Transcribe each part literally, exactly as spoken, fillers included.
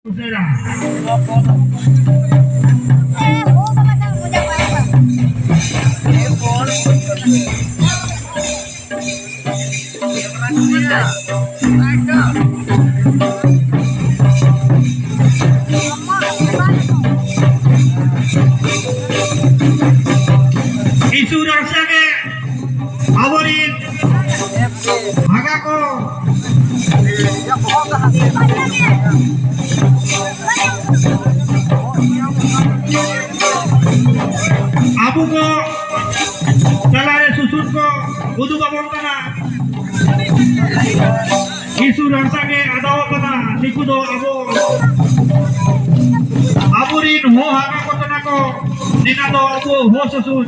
ᱩᱥᱟᱹᱨᱟ᱾ ᱤᱥᱩ ᱨᱟᱥᱟ ᱜᱮ ᱟᱵᱚᱨᱤᱱ ᱵᱷᱟᱜᱟ ᱠᱚ ᱟᱵᱚ ᱠᱚ ᱛᱟᱞᱟᱨᱮ ᱥᱩᱥᱩᱨ ᱠᱚ ᱩᱫᱩᱜ ᱟᱵᱚᱱ ᱠᱟᱱᱟ᱾ ᱤᱥᱩ ᱨᱟᱥᱟ ᱜᱮ ᱟᱫᱟᱣ ᱠᱟᱱᱟ᱾ ᱱᱤᱠᱩ ᱫᱚ ᱟᱵᱚ, ᱟᱵᱚᱨᱤᱱ ᱦᱚ ᱦᱟᱜᱟ ᱠᱚ ᱠᱟᱱᱟ ᱠᱚ᱾ ᱱᱤᱱᱟ ᱫᱚ ᱟᱵᱚ ᱦᱚ ᱥᱩᱥᱩᱨ᱾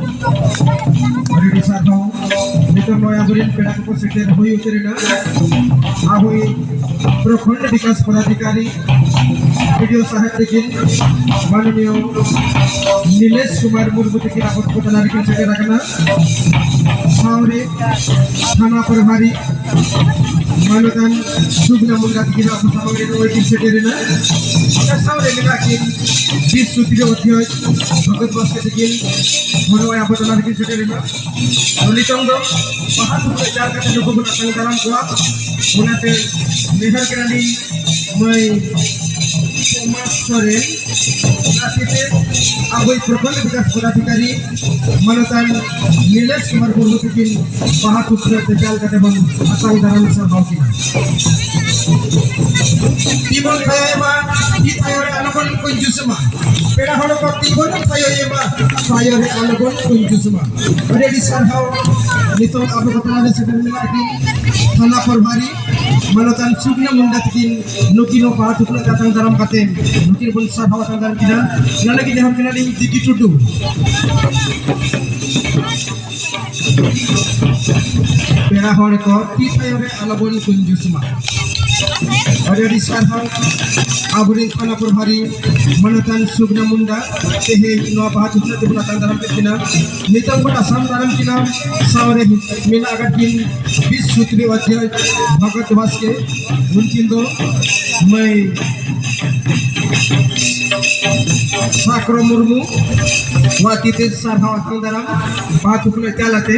ᱟᱹᱰᱤ ᱟᱹᱰᱤ ᱥᱟᱨᱦᱟᱣ᱾ ᱱᱤᱛᱚᱜ ᱱᱚᱜᱼᱚᱭ ᱟᱵᱚᱨᱮᱱ ᱯᱮᱲᱟ ᱠᱚᱠᱚ ᱥᱮᱴᱮᱨ ᱦᱩᱭ ᱩᱛᱟᱹᱨᱮᱱᱟ᱾ ᱟᱵᱚᱭᱤᱡ ᱯᱨᱚᱠᱷᱚᱸᱰ ᱵᱤᱠᱟᱥ ᱯᱚᱫᱟᱫᱷᱤᱠᱟᱨᱤ ᱵᱤᱰᱤᱳ ᱥᱟᱦᱮᱵ ᱛᱟᱹᱠᱤᱱ, ᱢᱟᱱᱚᱱᱤᱭᱚ ᱱᱤᱞᱮᱥ ᱠᱩᱢᱟᱨ ᱢᱩᱨᱢᱩ ᱛᱟᱹᱠᱤᱱ ᱟᱵᱚ ᱠᱚ ᱛᱟᱞᱟ ᱨᱮᱠᱤᱱ ᱥᱮᱴᱮᱨ ᱟᱠᱟᱱᱟ᱾ ᱥᱟᱶᱨᱮ ᱛᱷᱟᱱᱟ ᱯᱨᱚᱵᱷᱟᱨᱤ ᱢᱟᱱᱚᱛᱟᱱ ᱥᱩᱜᱽᱱᱟ ᱢᱩᱱᱰᱟ ᱛᱟᱹᱠᱤᱱ ᱟᱵᱚ ᱥᱟᱢᱟᱝ ᱨᱮ ᱱᱚᱜᱼᱚᱭ ᱠᱤᱱ ᱥᱮᱴᱮᱨᱮᱱᱟ᱾ ᱚᱱᱟ ᱥᱟᱶᱨᱮ ᱢᱮᱱᱟᱜ ᱠᱤᱱ ᱵᱤᱥ ᱥᱩᱛᱨᱤ ᱚᱫᱷᱭᱚᱠ ᱵᱷᱚᱜᱚᱛ ᱵᱟᱥᱠᱮ ᱛᱟᱹᱠᱤᱱ, ᱱᱚᱜᱼᱚᱭ ᱟᱵᱚ ᱛᱟᱞᱟ ᱨᱮᱠᱤᱱ ᱥᱮᱴᱮᱨᱮᱱᱟ᱾ ᱛᱚ, ᱱᱤᱛᱚᱝ ᱫᱚ ᱵᱟᱦᱟ ᱥᱩᱯᱨᱮ ᱪᱟᱞ ᱠᱟᱛᱮ ᱱᱩᱠᱩ ᱵᱚᱱ ᱟᱛᱟᱝ ᱫᱟᱨᱟᱢ ᱠᱚᱣᱟ᱾ ᱚᱱᱟᱛᱮ ᱱᱮᱦᱚᱨ ᱠᱟᱱᱟᱞᱤᱧ ᱢᱟᱹᱭ ᱥᱳᱢᱟᱥ ᱥᱚᱨᱮᱱ, ᱚᱱᱟ ᱥᱟᱶᱛᱮ ᱟᱵᱚᱭᱤᱡ ᱯᱨᱚᱠᱷᱚᱸᱰ ᱵᱤᱠᱟᱥ ᱯᱚᱫᱟᱫᱷᱤᱠᱟᱨᱤ ᱢᱟᱱᱚᱛᱟᱱ ᱱᱤᱞᱮᱥ ᱠᱩᱢᱟᱨ ᱢᱩᱨᱢᱩ ᱛᱟᱹᱠᱤᱱ ᱵᱟᱦᱟ ᱥᱩᱯᱨᱮ ᱪᱟᱞ ᱠᱟᱛᱮ ᱵᱚᱱ ᱟᱛᱟᱝ ᱫᱟᱨᱟᱢ ᱥᱟᱨᱦᱟᱣ ᱠᱤᱱᱟ᱾ ᱛᱤ ᱵᱚᱱ ᱛᱷᱟᱭᱚᱭ ᱢᱟ, ᱛᱤ ᱛᱷᱟᱭᱚ ᱨᱮ ᱟᱞᱚ ᱵᱚᱱ ᱠᱚᱧᱡᱩᱥ ᱢᱟ᱾ ᱯᱮᱲᱟ ᱦᱚᱲ ᱠᱚ ᱛᱤ ᱵᱚᱱ ᱛᱷᱟᱭᱚᱭ ᱢᱟ, ᱛᱷᱟᱭᱚ ᱨᱮ ᱟᱞᱚ ᱵᱚᱱ ᱠᱚᱧᱡᱩᱥ ᱢᱟ᱾ ᱟᱹᱰᱤ ᱟᱹᱰᱤ ᱥᱟᱨᱦᱟᱣ᱾ ᱱᱤᱛᱚᱝ ᱟᱵᱚ ᱠᱚ ᱛᱟᱞᱟ ᱨᱮ ᱥᱮᱴᱮᱨ ᱢᱮᱱᱟᱜ ᱠᱤᱱ ᱛᱷᱟᱱᱟ ᱯᱨᱚᱵᱷᱟᱨᱤ ᱢᱟᱱᱚᱛᱟᱱ ᱥᱩᱜᱽᱱᱟ ᱢᱩᱱᱰᱟ ᱛᱟᱹᱠᱤᱱ, ᱱᱩᱠᱤᱱ ᱦᱚᱸ ᱵᱟᱦᱟ ᱛᱷᱩᱯᱱᱟᱹ ᱟᱛᱟᱝ ᱫᱟᱨᱟᱢ ᱠᱟᱛᱮ ᱱᱩᱠᱤᱱ ᱵᱚᱱ ᱥᱟᱨᱦᱟᱣ ᱟᱛᱟᱝ ᱫᱟᱨᱟᱢ ᱠᱤᱱᱟ᱾ ᱚᱱᱟ ᱞᱟᱹᱜᱤᱫ ᱱᱮᱦᱚᱨ ᱠᱟᱱᱟᱞᱤᱧ ᱫᱤᱫᱤ ᱴᱩᱰᱩ᱾ ᱯᱮᱲᱟ ᱦᱚᱲ ᱠᱚ ᱛᱤ ᱛᱷᱟᱭᱚ ᱨᱮ ᱟᱞᱚ ᱵᱚᱱ ᱠᱚᱧᱡᱩᱥ ᱢᱟ᱾ ᱟᱹᱰᱤ ᱟᱹᱰᱤ ᱥᱟᱨᱦᱟᱣ ᱟᱵᱚᱨᱮᱱ ᱛᱷᱟᱱᱟ ᱯᱨᱚᱵᱷᱟᱨᱤ ᱢᱟᱱᱚᱛᱟᱱ ᱥᱩᱜᱽᱱᱟ ᱢᱩᱱᱰᱟ, ᱛᱮᱦᱮᱧ ᱱᱚᱣᱟ ᱵᱟᱦᱟ ᱛᱷᱩᱯᱱᱟᱹ ᱛᱮᱵᱚᱱ ᱟᱛᱟᱝ ᱫᱟᱨᱟᱢ ᱠᱮᱫ ᱠᱤᱱᱟ᱾ ᱱᱤᱛᱚᱝ ᱵᱚᱱ ᱟᱥᱟᱢ ᱫᱟᱨᱟᱢ ᱠᱤᱱᱟ᱾ ᱥᱟᱶᱨᱮ ᱢᱮᱱᱟᱜ ᱟᱠᱟᱫ ᱠᱤᱱ ᱵᱤᱥ ᱥᱩᱛᱨᱤ ᱚᱫᱷᱭᱚᱠ ᱵᱷᱚᱜᱚᱛ ᱵᱟᱥᱠᱮ, ᱩᱱᱠᱤᱱ ᱫᱚ ᱢᱟᱹᱭ ᱥᱟᱠᱨᱚ ᱢᱩᱨᱢᱩ ᱣᱟᱜ ᱛᱤ ᱛᱮ ᱥᱟᱨᱦᱟᱣ ᱟᱛᱟᱝ ᱫᱟᱨᱟᱢ ᱵᱟᱦᱟ ᱛᱷᱩᱯᱱᱟᱹ ᱪᱟᱞ ᱟᱛᱮ